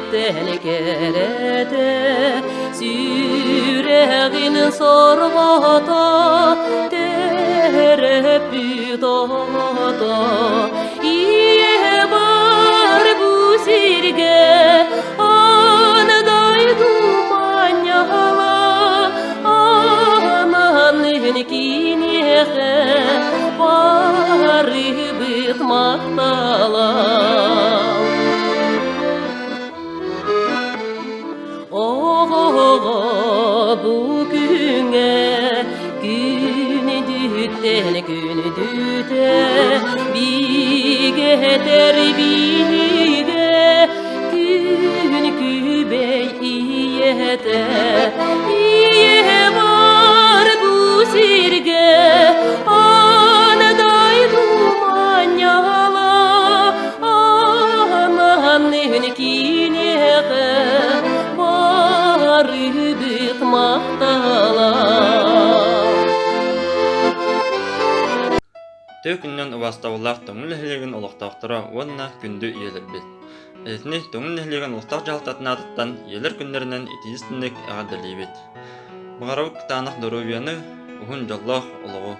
Кэрэттэн кэрэтэ, сүрэҕин сорҕото, төрөппүт оҕото. Ийэ бар бу сиргэ, аан дойду манньала, ананын киниэхэ барыбыт махтала. Оҕоҕо бу күҥҥэ күнүдүттэн күнүдүтэ биигэтэр биигэ күн күбэй ийэтэ ийэ бар бу сиргэ аан дойду манньала Ананын киниэхэ барыбыт махтала. Тыа күнүнэн убаастабыллаах Тоҥул нэһилиэгин олохтоохторо уонна күндү ийэлэрбит. Итини Тоҥул нэһилиэгин олохтоох дьаһалтатын аатыттан ийэлэр күннэринэн итии-истиҥник эҕэрдэлиибит. Баҕарабыт кытаанах доруобуйаны, уһун дьоллоох олоҕу.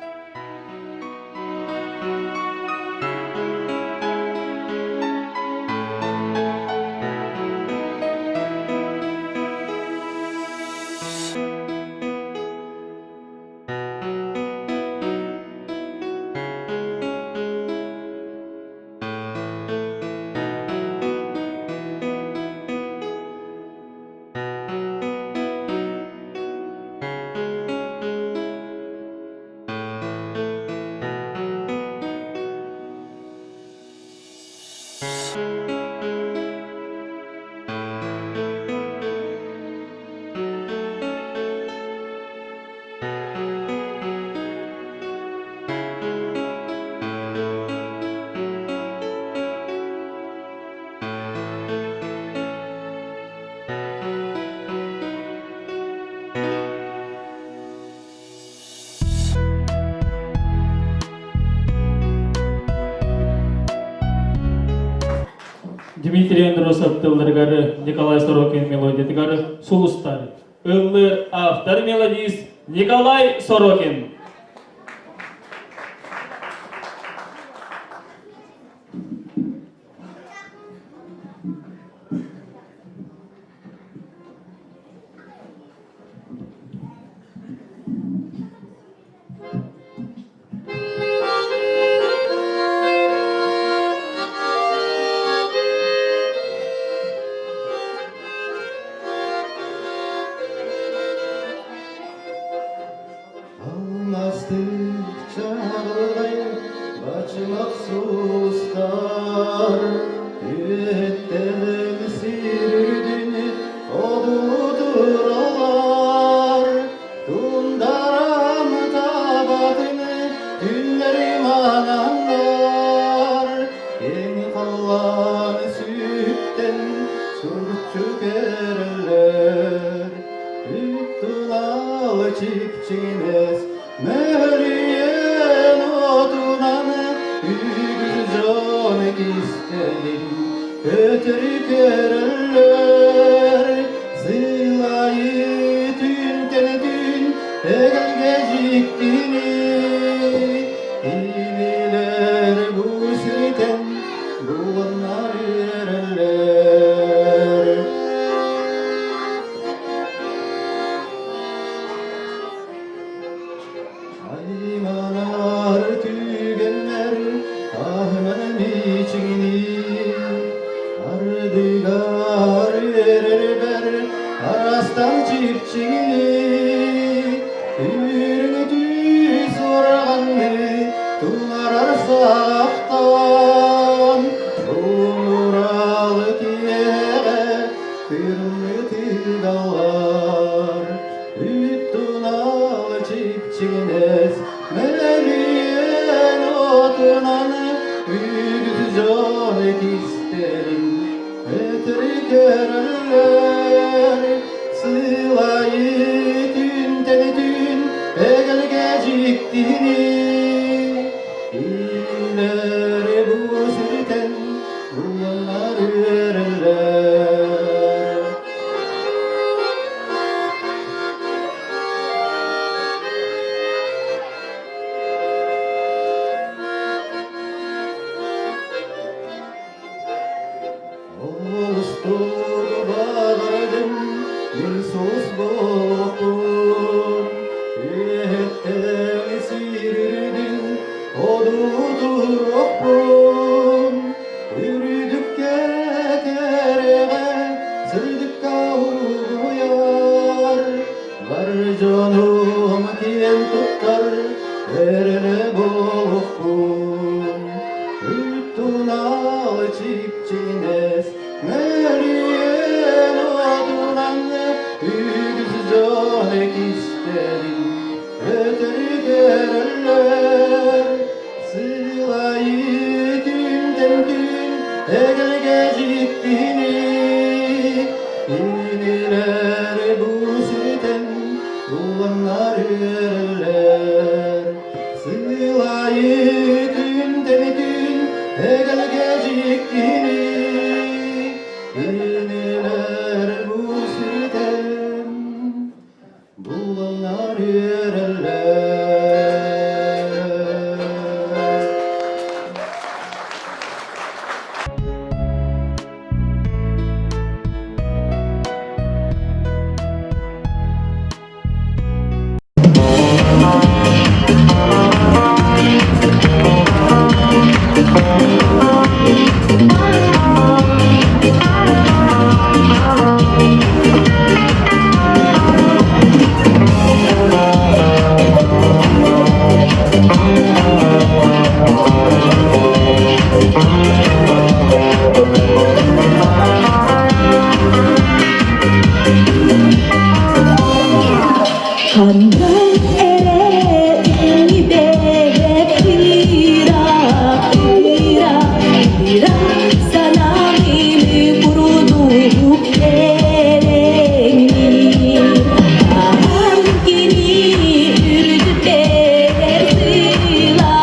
Дмитрий Андросов тылларыгар Николай Сорокин мелодиятыгар сулустар. Ыллыыр автор мелодист Николай Сорокин. Алмастык чаҕылҕай бачымах сулустар Үөттэн сир үрдүн одуулуураллар Тундарам табатын түннэри маананнар Кэҥ халлаан сүттэн сургуччу көрөллөр Туттунал чипчиҥинэс мөлүйүөн отунан үгүс дьон кистэлин көтөрү көрөллөр. Сыл аайы түүнтэн түүн эгэлгэ дьиктини кинилэр бу сиртэн буланнар үөрэллэр. Айманар түгэннэр аһынан мичигини Ардыгар үөрэрбэр арастан чипчигини Үрүҥ түс ураҕанны туларар саахтан Туурал киэҕэ Тырмытыгаллар Үт-тунал чипчигинэс мэлийэн отунан үгүс дьон кистэлин өтөрү көрөллөр. Сылайы түүнтэн түүн эгэлгэ дьиктини кинилэри бу сиртэн буланнар үөрэллэр. Мин сулус буолуохпун, үөһэттэн сиирдин одуулуохпун, үрдүккэ кэрэҕэ сырдыкка угуйар, бар дьонум киэн туттар эрэлэ буолуохпун. Үттунал чипчинэс Мөрүйэн отунан үгүс дьон кистэлин өтөр көрөллөр. Сылайы күнтэн күн эгэлгэ дьиктини кинилэр бу сиртэн уланнар үөрэллэр. Сылайы күнтэн күн эгэлгэ дьиктини кинилэр бу сиртэн буланнар үөрэллэр. Ханна эрэ иҥибэгэ кыыра, кыыра, кыыра санааны курдук эрэҥниир. Ахан кини үрдүбэр сыла,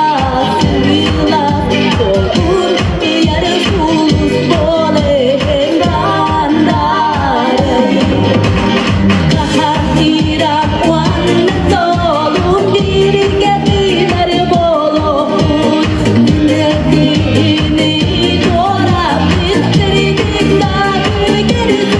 сыла, долгур ыйар сулус буолан андарый. Хаһаатыыра уонна толук бииргэ тыынар буолуохпут. Күнү туораппыт кырдьык да көрсүөхпүт.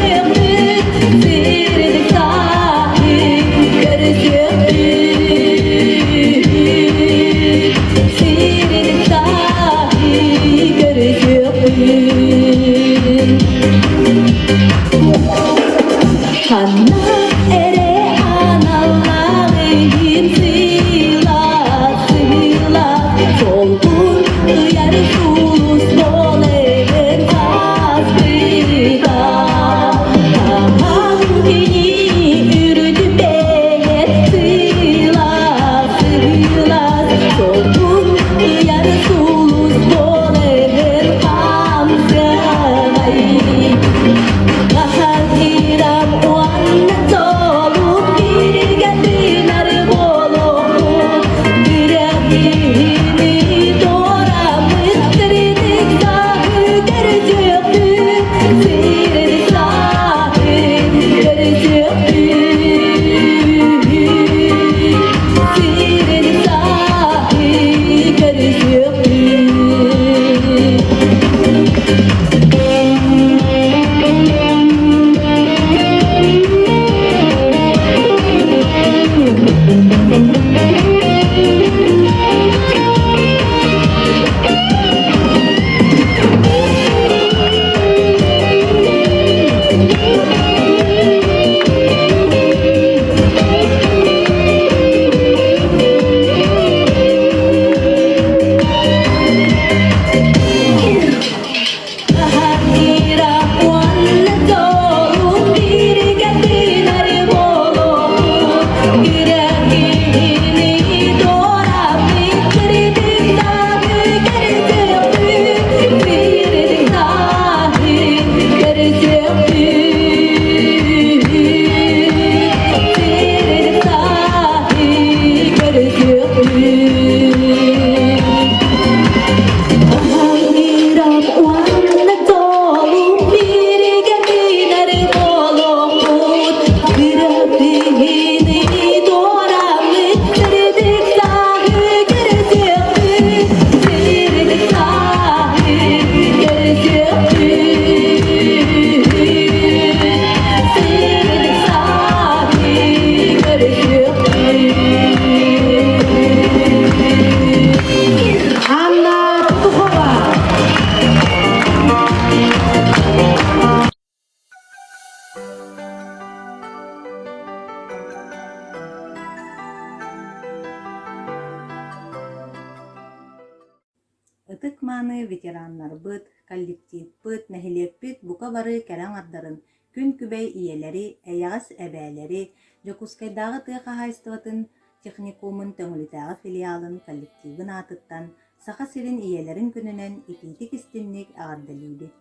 Ытык-мааны ветераннарбыт, коллективпыт, нэһилиэкпит бука бары кэрэ аҥардарын, күн күбэй ийэлэри, эйэҕэс эбээлэри, Дьокуускайдааҕы тыа хаһаайыстыбатын техникумун Төҥүлүтээҕи филиалын коллективын аатыттан Саха сирин ийэлэрин күнүнэн итиитик-истиҥник эҕэрдэлиибит.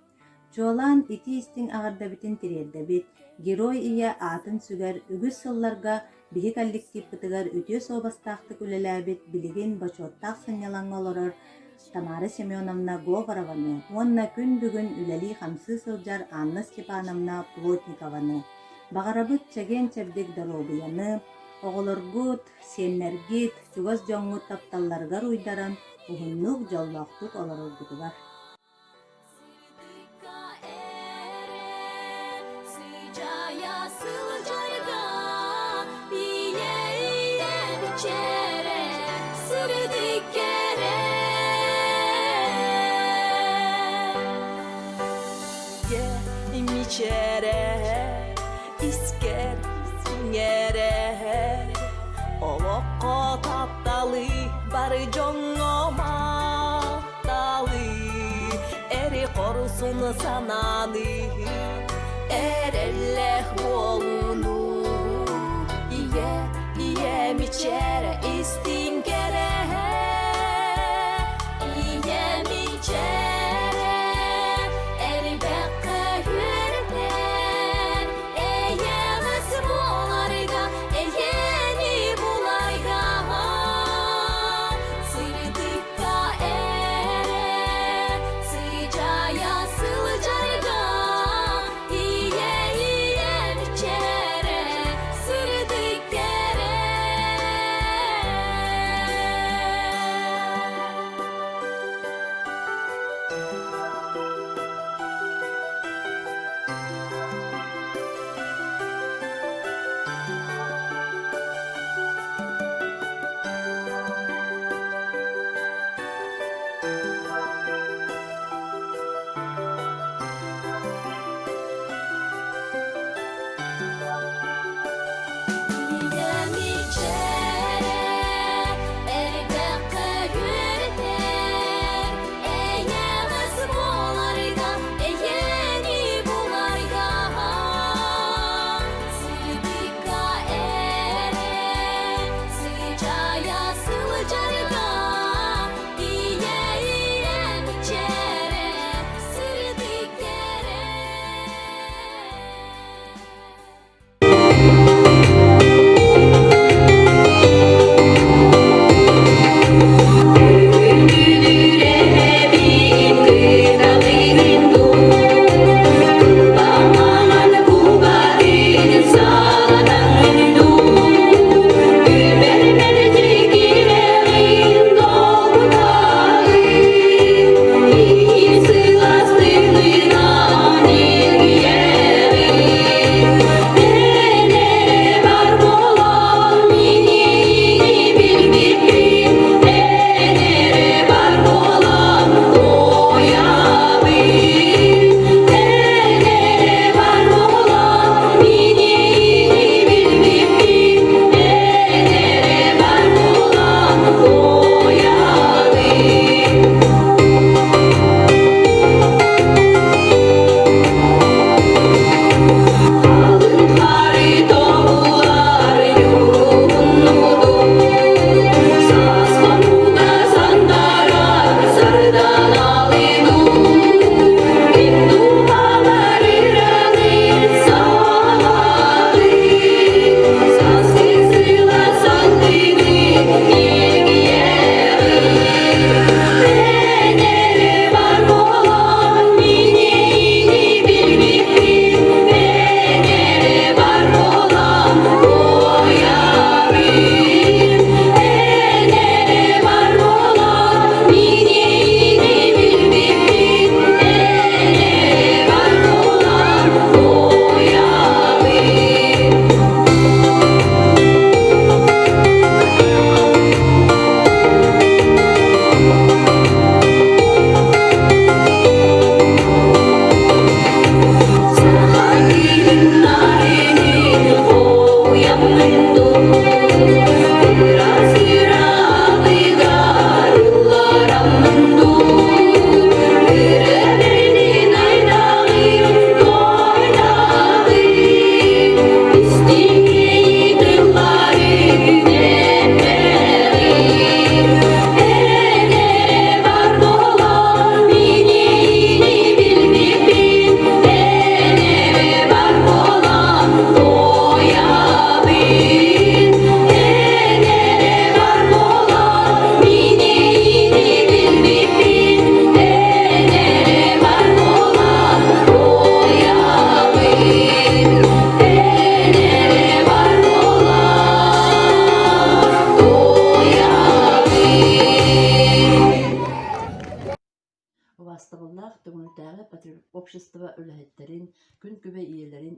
Чуолаан итии-истиҥ эҕэрдэбитин тириэрдэбит, Герой Ийэ аатын сүгэр үгүс сылларга биһи коллективпытыгар үтүө суобастаахтык үлэлээбит билигин бочуоттаах сынньалаҥҥа олорор Тамара Семеновна Говорованы уонна күн бүгүн үлэлии-хамсыы сылдьар Анна Степановна Плотникованы. Баҕарабыт чэгиэн-чэбдик доруобуйаны, оҕолоргут, сиэннэргит, чугас дьоҥҥут тапталларыгар уйдаран уһуннук, дьоллоохтук олороргутугар. Искэр иҥэрэр олоххо тапталы бары дьоҥҥо махталы эри хорсун санааны эрэллээх буолууну ийэ ийэ мичээрэ истиҥ кэрэ ийэ мичээрэ элбэххэ үөрэтэр эйэҕэс буоларга эйэни буларга сырдыкка эрэ сыдьаайа сылдьарга ийэ ийэ мичээрэ сырдык кэрэ.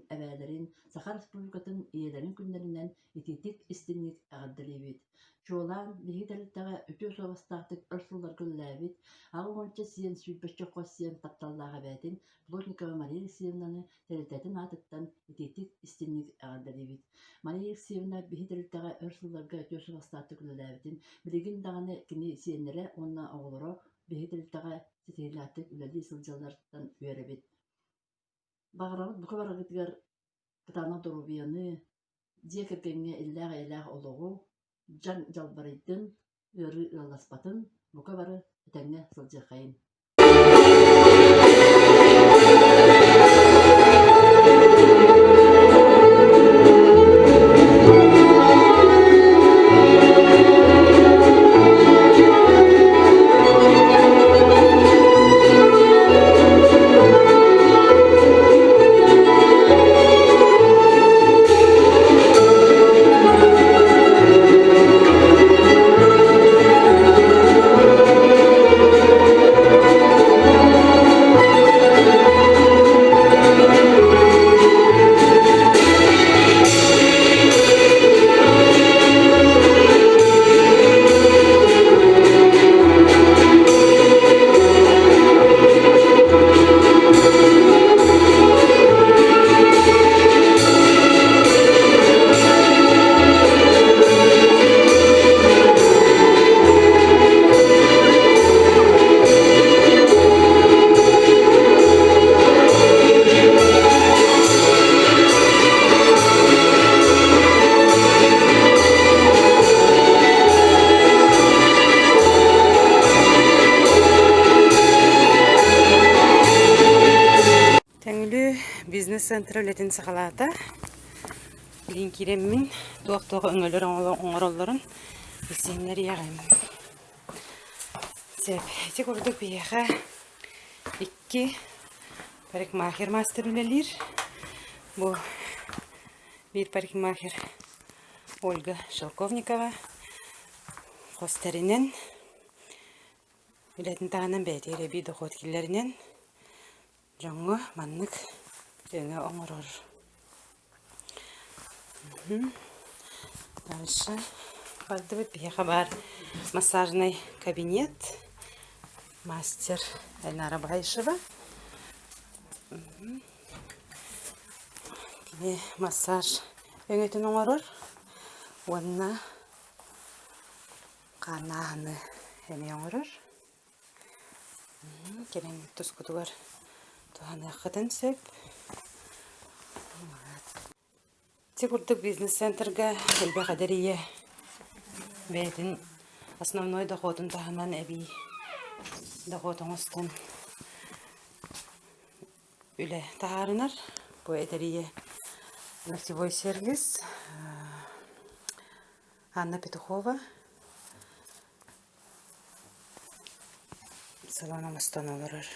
эбээлэрин, Саха Республикатын ийэлэрин күннэринэн итиитик истиҥник эҕэрдэлиибит. Чуолаан, биһиги тэрилтэҕэ үтүө суобастаахтык өр сылларга үлэлээбит, аҕа уонча сиэн, сүүрбэччэ хос сиэн тапталлаах эбээтин Плотникова Мария Алексеевнаны тэрилтэтин аатыттан итиитик истиҥник эҕэрдэлиибит. Мария Алексеевна биһи тэрилтэҕэ өр сылларга үтүө суобастаахтык үлэлээбитин, билигин даҕаны кини сиэннэрэ уонна оҕолоро биһи тэрилтэҕэ ситиһиилээхтик үлэлии сылдьалларыттан үөрэбит. Баҕарабыт бука барыгытыгар кытаанах доруобуйаны, дьиэ кэргэҥҥэ иллээх-эйэлээх олоҕу, дьаҥ дьалбарыйдын, ыарыы ыалласпатын, бука бары этэҥҥэ сылдьыаххайын. Төҥүлү бизнес-центр үлэтин саҕалаата. Билигин киирэммин туох-туох өҥөлөр оҥороллорун билсиһиннэриэҕим. Сөп. Ити курдук биһиэхэ икки парикмахер мастер үлэлиир. Бу биир парикмахер Ольга Шелковникова хос тэринэн үлэтин таһынан бэйэтигэр эбии дохуот киллэринэн дьоҥҥо маннык өҥө оҥорор. Дальше бардыбыт биһиэхэ баар массажнай кабинет мастер Эльнара Баишева. Кини массаж өҥөтүн оҥорор уонна хааннааһыны эмиэ оҥорор. Кэлин тускутугар туһаныаххытын сөп. Ити курдук бизнес-центрга элбэх эдэр ийэ бэйэтин основной дохуотун таһынан эбии дохуот оҥостон үлэ таһаарынар. Бу эдэр ийэ ногтевой сервис Анна Петухова Салон оҥостон олорор.